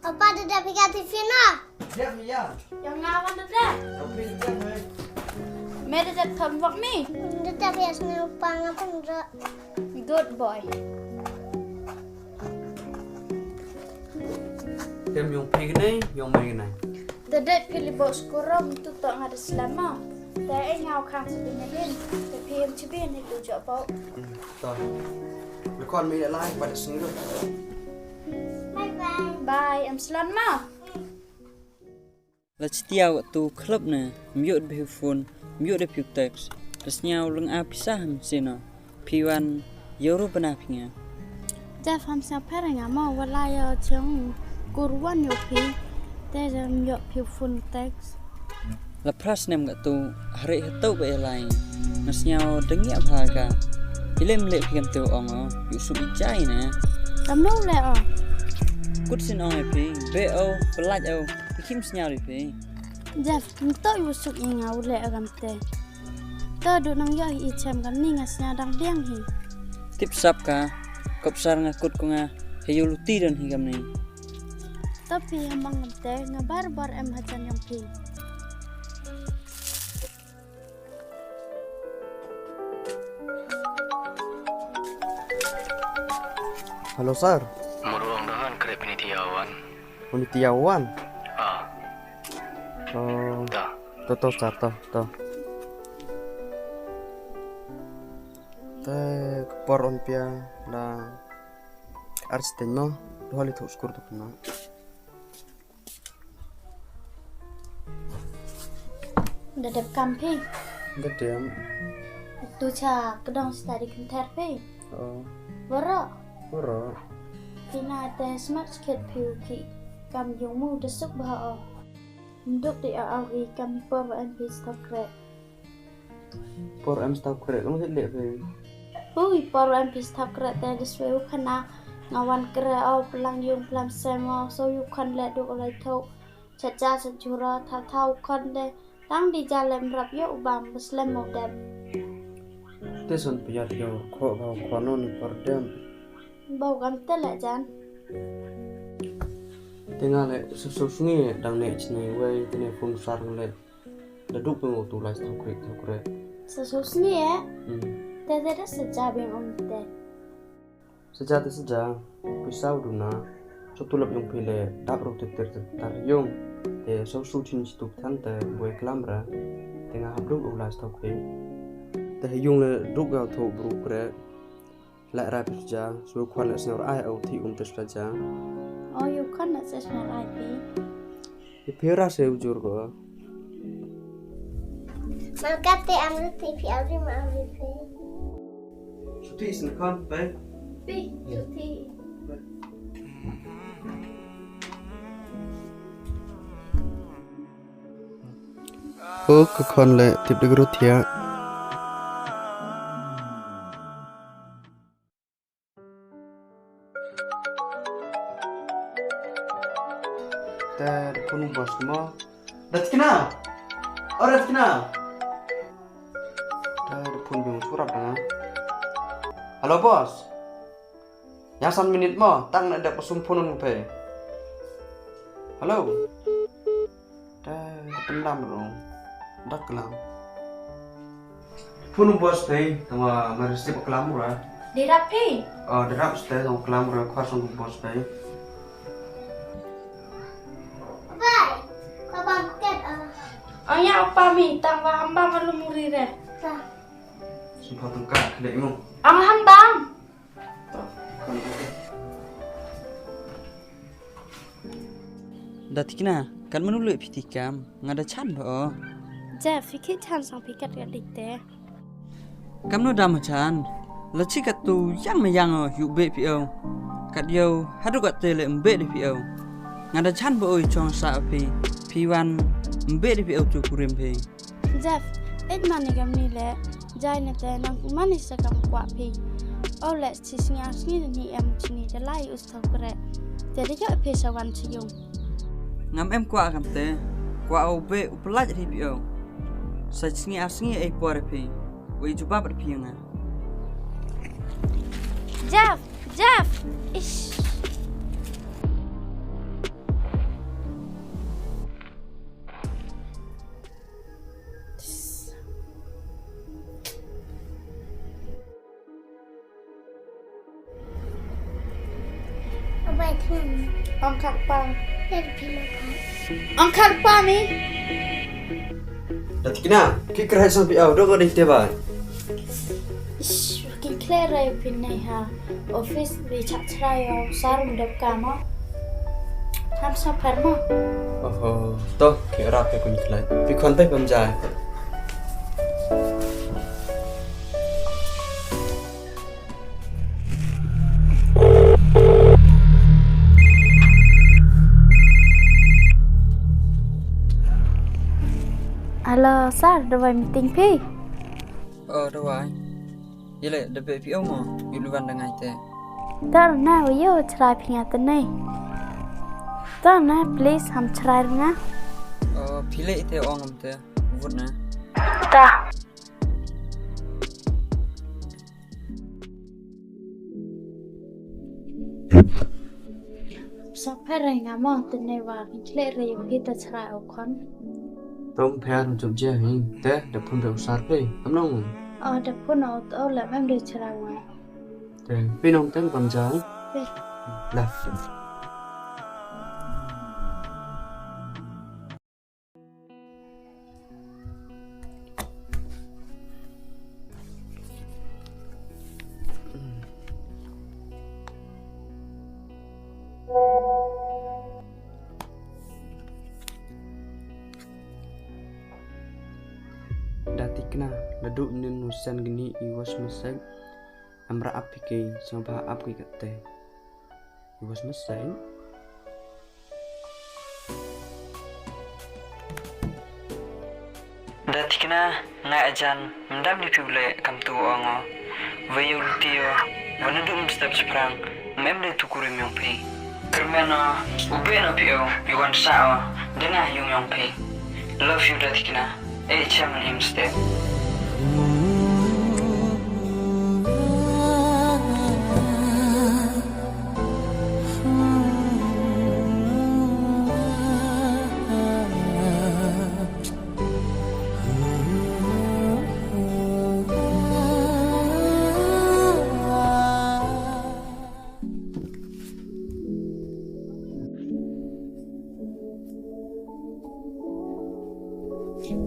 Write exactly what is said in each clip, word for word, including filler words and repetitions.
Apa da dep phi ka tiffin na? Dep ya. Yang nga wan da dep. Tapi dep hai. Me da dep thom wak mi. Da dep ya sne upa nga pun ra. Good boy. Tem yong phi kene, yong me kene. Da dep phi li bok skurom tu tok nga da slama. Te e nga u khang sa bin hin. Te phi em chi bin hi tu jok bok. To. Lekon mi lai pa da singgu. Bye bye. Bye, em slama. La chitiaw tu khlop ne, myut bhi phone, myut bhi text. Rasniaw leng a pisa ham sino. Phi wan yoru bana phi nga. Jeff, ham sa phara nga mo wala yo chong kurwan yo phi. Te jam yo phi phone text. La phras nem ka tu, hari hatu ba elai. Nasniaw dengia bha ka. Ilem le phi kam tu ong o, yu suk ijai ne. Kam no le o. Kut sin ong e phi, be o, pelaj o, ikhim sniaw ri phi. Jeff, nto yu suk inga u le agam te. To du nang yo i chem kam ni nga sniaw dang diang hi. Tip sap ka, kop sar nga kut ko nga, he yu luti don hi kam ni. To phi hamang kam te, nga bar bar em hajan yong phi. Hello, sir. Muruang dahan krep ini tiawan. Ini tiawan? Ah. Oh. Da. To, to, sir, to, to. Te kepor on pia la arsten no, dohali thuk skur tu kena. Da dep kam phi? Da dep. Tu cha kdong study kynthar phi? Oh. Boro? Boro. Phi na te smart kid phi u ki kam yung mu da suk bha o. Mduk di a au hi kam por wa em phi stop kre. Por em stop kre, kong sit le phi. Hui, por em phi stop kre te da swe u khana. Nga wan kre o plang yung plang sem o, so yu khan le duk o lai thok. Cha cha sa jura, tha tha u khan de. Tang di ja lem rap yo u bam, bas lem mo dem. Te son pia yo, kho ba kho no ni por dem. Bau kam te le jan. Te nga le, su su sngi dang ne chne wei, te ne phone sar le. Da duk pyngu tu lai thau kre, thau kre. Sa su sngi e? Hmm. Te te da sa ja biang om te. Sa ja te sa ja, pisa u duna. So tulap yung phi le, dap ru te ter ter tar yung. Te so su chin stup than te, boi klam ra. Te nga hap duk u lai thau kre. Te yung le duk ga thau bru kre. La ra phi ja, so khwan la sñiaw ai au thi um te sla ja. O, yu khwan la se sñiaw ai phi. I phi ra se u jur ko. Malkat te am ru thi phi au ri ma au ri phi. Su thi sñiaw khwan pe. Phi, su thi. O, ka khwan le tip de gru thia. Te phone boss mo. Datkina. O Datkina. Te phone biang surap da. Hello boss. Ya san minit mo, tang na dep sum phone pe. Hello. Te, pendam ro. Dak kelam. Phone boss pe, tama mari step kelam ra. Dirap phi? O, dirap ste tama kelam ra, khar song boss pe. Bye. Ka bam ket, ah. O ya, apa mi, tang wa hambam alu muri re. Ta. Sumpah tengka, kena imong. Ang hambam. Datkina, kan manu le phi ti kam, nga da chan ba o. Jeff, phi ki chan sang phi kat ka dik te. Kam no dam chan, la chi kat tu yang me yang o, yu be phi o. Kat yo, hadu kat te le mbe de phi o. Nga da chan ba o i chong sa phi, phi wan mbe de phi o tu kurim phi. Jeff, ej mani kam ni le, jai ne te nang mani sa kam kwah phi. O le, chi sngi ar sngi ni em chini de lai us thau kre. Te de yo phi sa wan chi yung. Ngam em kwah kam te, kwah o be u pelaj ri phi o. Sa sngi ar sngi ei por phi, wei jubab phi nga. Jeff, Jeff, ish. Ong khat pa. Ong khat pa mi. Datikna, ki kra sang pi au, dok ding te ba. Ish, ki khleh re phi nei ha. Office bi chak chrai o, sar um dep ka mo. Ham sa phar mo. Oho, to, ki rap te kun khleh. Pi khon pe pam jai. Hello, sir, da wai meeting phi? Oh, da wai. Yele, da be phi o mo, yu luwan da ngai te. Tar na, yo, chrai phi nga te nei. Tar na, please, ham chrai nga. Oh, phi le te ong am te, vut na. Ta. Sa pher re nga mo, te ne wa, khle re, wa kita chra o khon. Tom pher jop je hi, te, da phun re u sar phi, kam nong? O, da phun o, to le, mem de chra wa. Te, phi nong te, kam ja, hi? Phi. La. Datikna, la du nin u sen gni i was masai. Amra ap phi ki, sngewbha ap ki katte. I was masai. Datikna, nga ajan, mdam di phi u le kam tu ong o. Wa yow luti o, wa nadum step chaphrang, mem le tu kurim yong phi. Kyrmen o, u be no phi o, i wan sa o, dena yung yong phi. Love you, Datikna. Eh, chairman im step.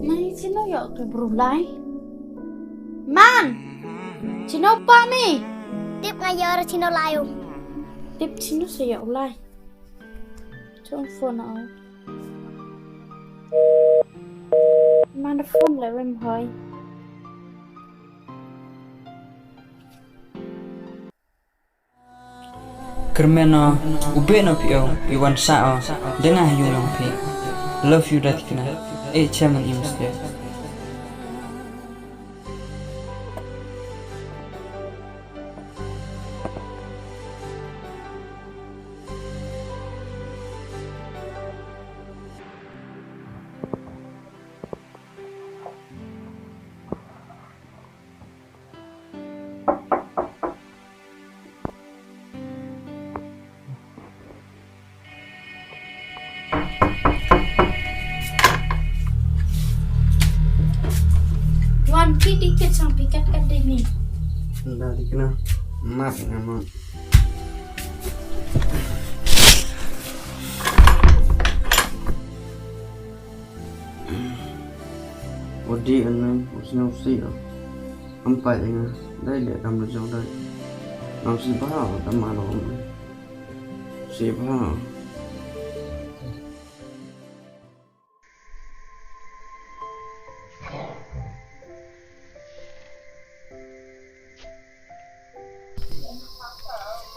Mai, chino yoh tu bru lai. Man! Chino pa mi? Tip nga yoh chino lai u. Tip chino sa yoh lai. Chong phone o. Man phone le wem hoi. Kyrmen o, u be no phi o, i wan sa o, dena yung yong phi. Love you, Datikna. Eh, chairman im step. Wan ki tiket sang pikat kat dei ni. Nda di kena. Map nama. Odi ene, usna usi o. Ampai ene, dai le dam le jong dai. Ngam si bha, dam ma lo. Si bha.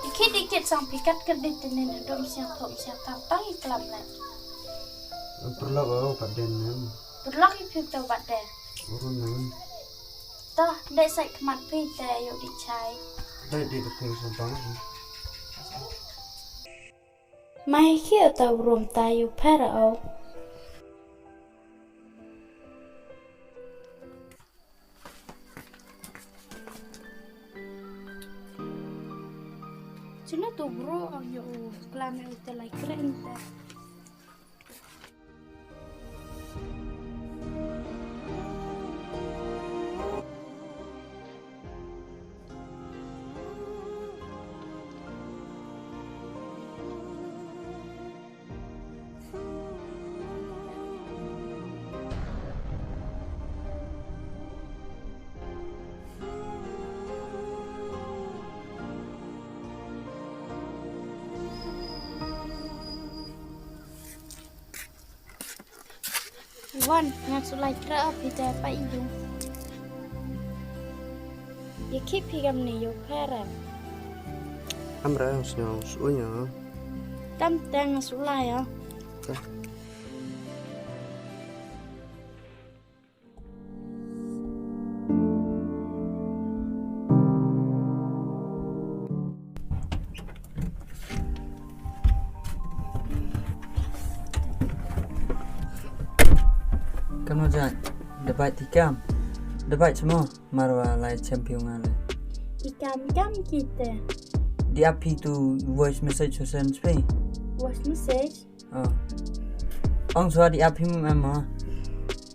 Dikit dikit sang pikat kat dei tenen dom siang thok siang tang tang i klam le. Perlok o pat den nem. Perlok i phi to bat de. Urun nem. Toh, dei sai khmat phi te yoh di chai. Dei di phi sang tang. Mai ki o ta u rum ta yoh pher o. Chino tu bro ang yoh u klam yoh u te lai kren te. Wan, nga su lai kra phi te pa i du. Ye ki phi kam ni yo pera. Amra sñiaw su ña. Tam te nga su lai ya. Kam no jat, da bait ti kam. Da bait chmo, marwa lai champion ale. I kam kam kite. Di ap phi tu voice message ho send spe. Voice message? Oh. Ong swa di ap him em ma.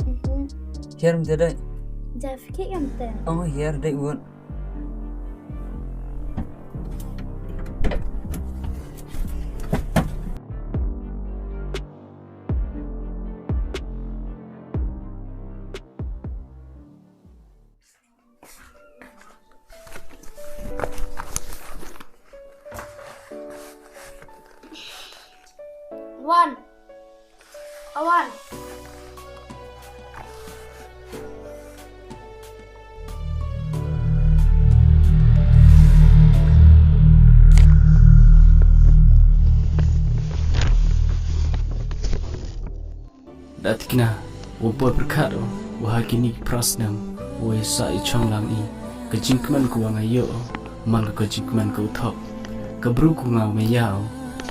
Mhm. Hiar mte dai. Jaf ki em te. Ong hiar dai won. Wan. Awan. Da tikna, wa poi pyrkhat o, wa ha kini ki prasnam, wa i sa i chong lang i, ka jingkmen ko wa nga yoh o, man ko ka jingkmen ko u thok. Ka bru ko nga wa maya o,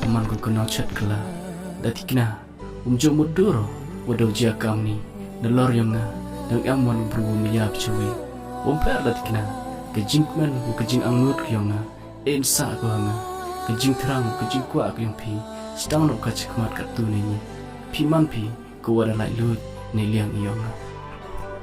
man ko ka nongchet kylla. Da tikna, um jooh mut dur o, wa da u jia kam ni, na lor yong nga, dang em wan u bru wa maya phi chawi. Um pher da tikna, ka jingkmen, wa ka jingangnud ko yong nga, e sah ko ha nga, ka jingthrang, ka jingkwah ko yong phi, sdang noh ka chakhmat kattu ne ni. Phi man phi, ko wa da laitluid, ne liang i yong nga.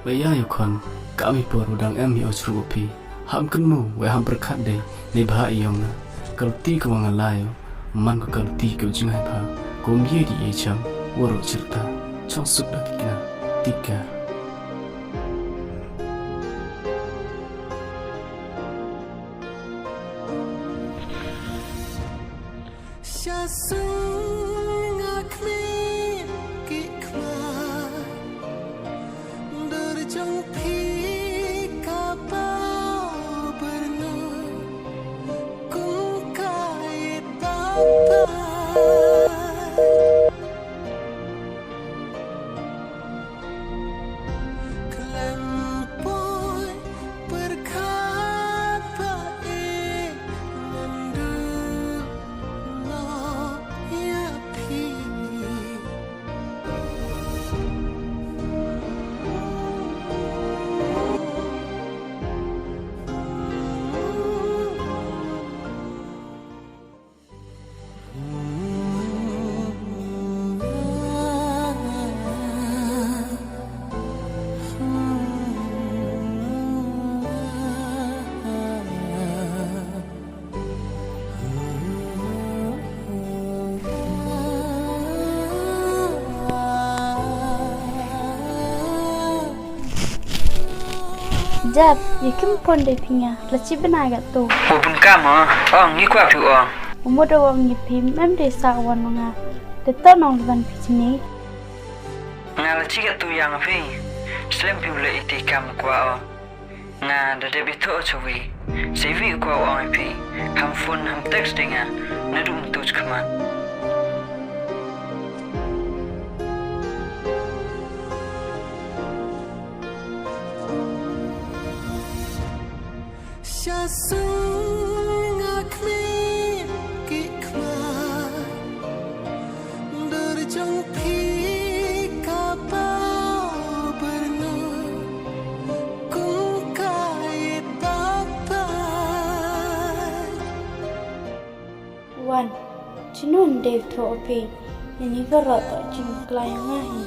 Wa ya yow khon, kam i por wa dang em i o chru wa phi, ham kynmaw, wa ham pyrkhat de, ne bha i yong nga. Ka luti ko wa nga lai o, man ko ka luti ko jingai bha, ko um ye di e cham, waroh chirta, chong suk da tikna, tikar. Sha sung nga khmih ki khmat, dur jong phi ka bau byrngut, kum ka it bau bait. Khlem poi pyrkhat ba e ngan duh noh ya phi. Jap, ya kim pon de phi nga, la chi bna ga tu. Wa bun kam o, ong, ngi kwah phi ong. U mut da ong ya phi, em de sa wan nga. Te to nong ban phi chini. Nga la chi ga tu yang phi. Slem phi u le iti kam kwah o. Nga da dep i thoh chawi. Sei wi kwah ong ya phi. Ham phone, ham text de nga. Na dum tu chkman. Sha sung nga khmih ki khmat, dur jong phi ka bau byrngut, kum ka it bau bait. Wan, chinun de thoh phi, ini waroh to jingkhlaiñ nga hi.